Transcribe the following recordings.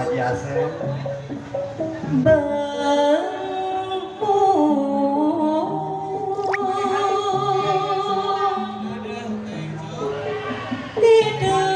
Haji Asep. Bangku tidak.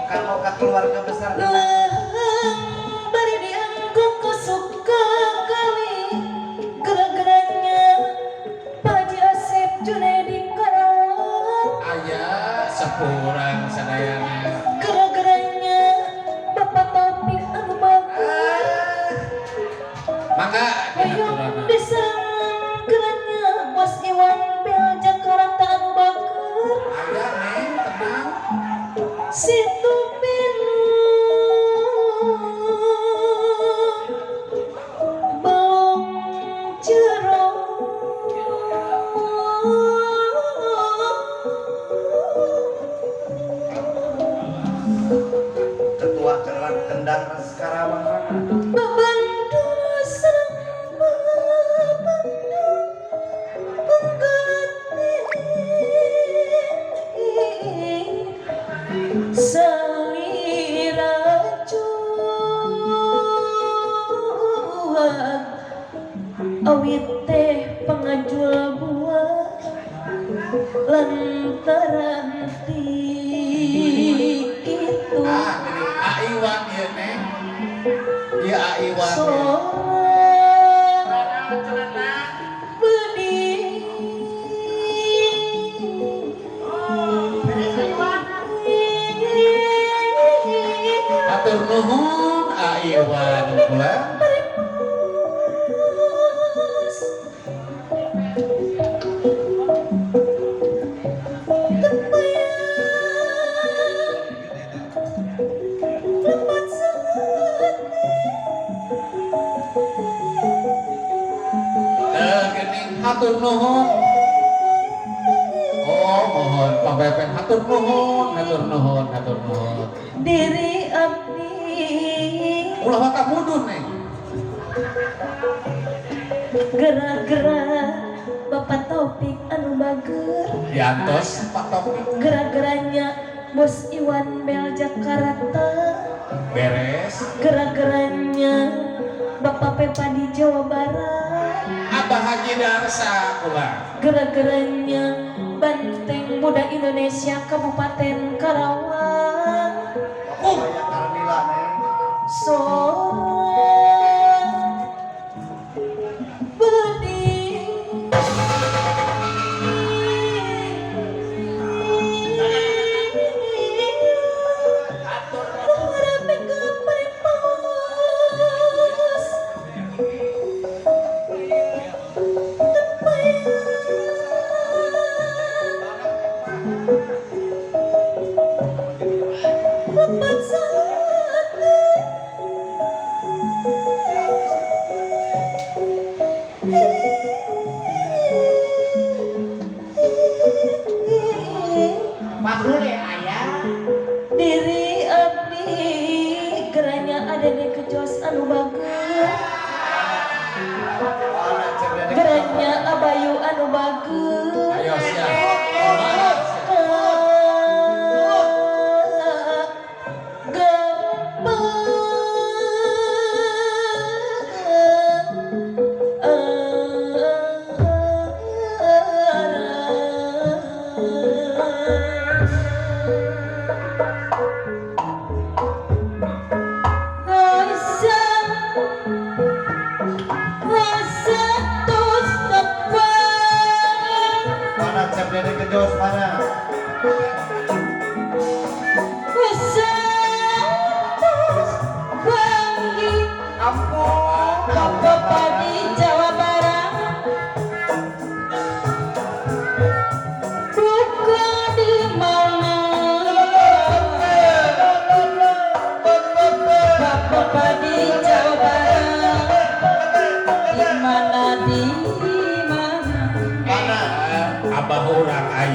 Kalau ke keluarga besar. Lang bari dianggo ku suka kali gara-garanya Pak Haji Asep Junaidi Karawang. Aya sepurang sadayana. Gara-garanya Bapak Taufik anu bagus. Mangga Hoyong diaturanna. Diserang geranya Bos Iwan Bel Jakarta anu bagus. Aya, Neng, tenang. Situ Benu Balong Jero. Ketua Gelang Kendang Res Karawang. Babandung sareng babandung pengganti salira cuang awit teh pangajul buah lantaran ti kitu. Ah, gini, A Iwan ieu, Neng. Ieu A Iwan. Sorang bedih. Hatur nuhun A Iwan kula. Paripus. Tepayan lepat sehati. Teu geuning, hatur nuhun. Oh, mohon Pak Pepen, hatur nuhun, hatur nuhun, hatur nuhun. Diri abdi. Ulah waka mudun, Neng. Gara-gara Bapak Taufik anu bager. Diantos Pak Taufik. Gara-garanya Bos Iwan Bel Jakarta. Beres. Gara-garanya Bapak Pepa di Jawa Barat. Abah Haji Darsa kula. Gara-garanya Banteng Muda Indonesia Kabupaten Karawang. Banyak Karmila, Neng. Sorang bedih. Harap ke paripos. Tepayan lepat sehati.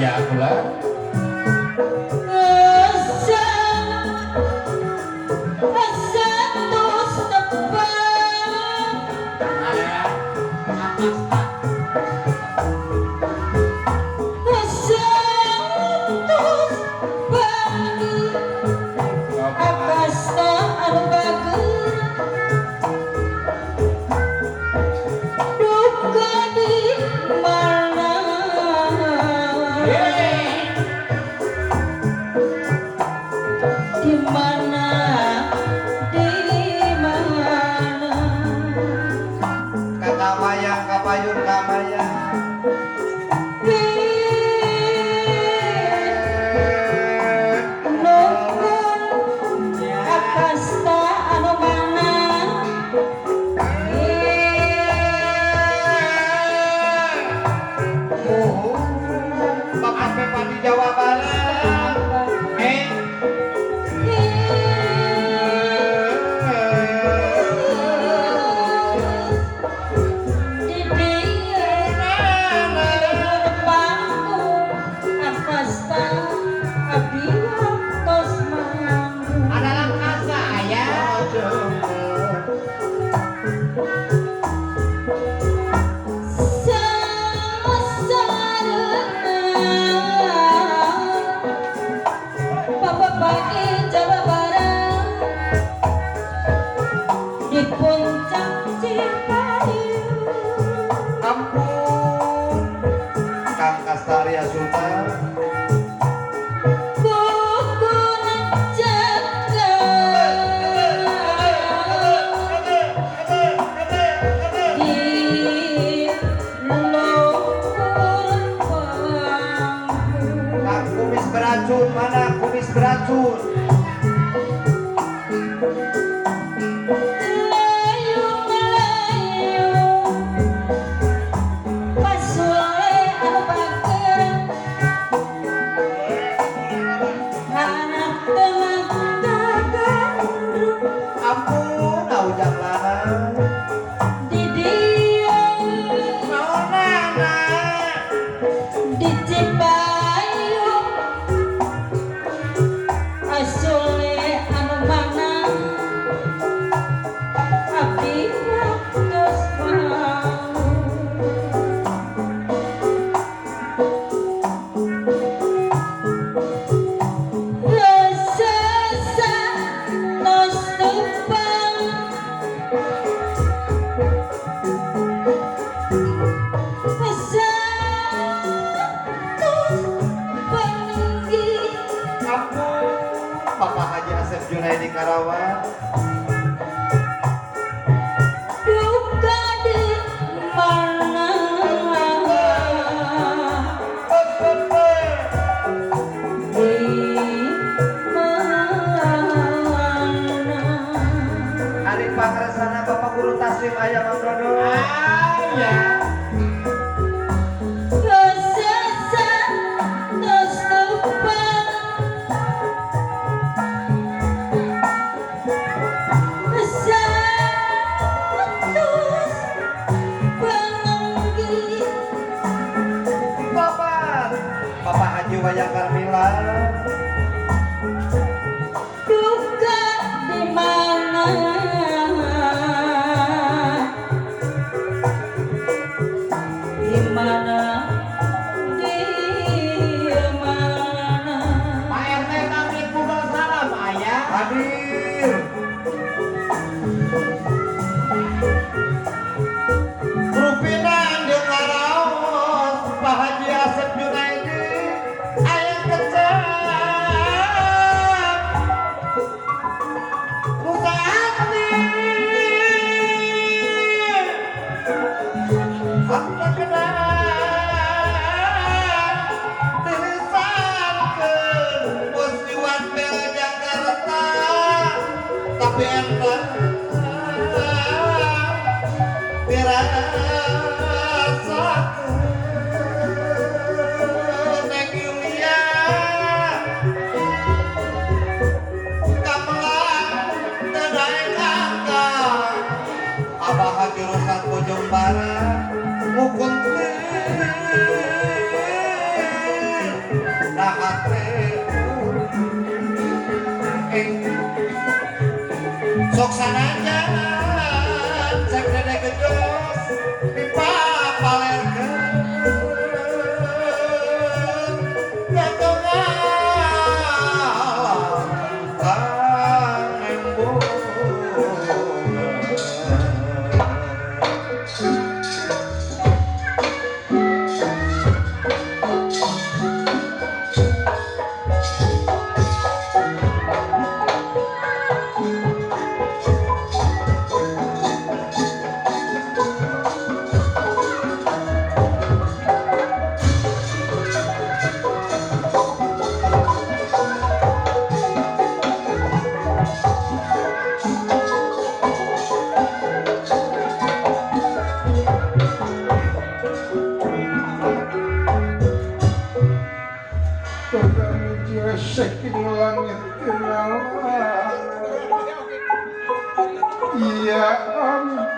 aya kula. Jurusan Bojong Barat mukul. Nah ing sok sanajan cek Dede Gejos dipapalerkeun nyata ngalam kang embung. Tukang saking langit kenalan. Ya ampun.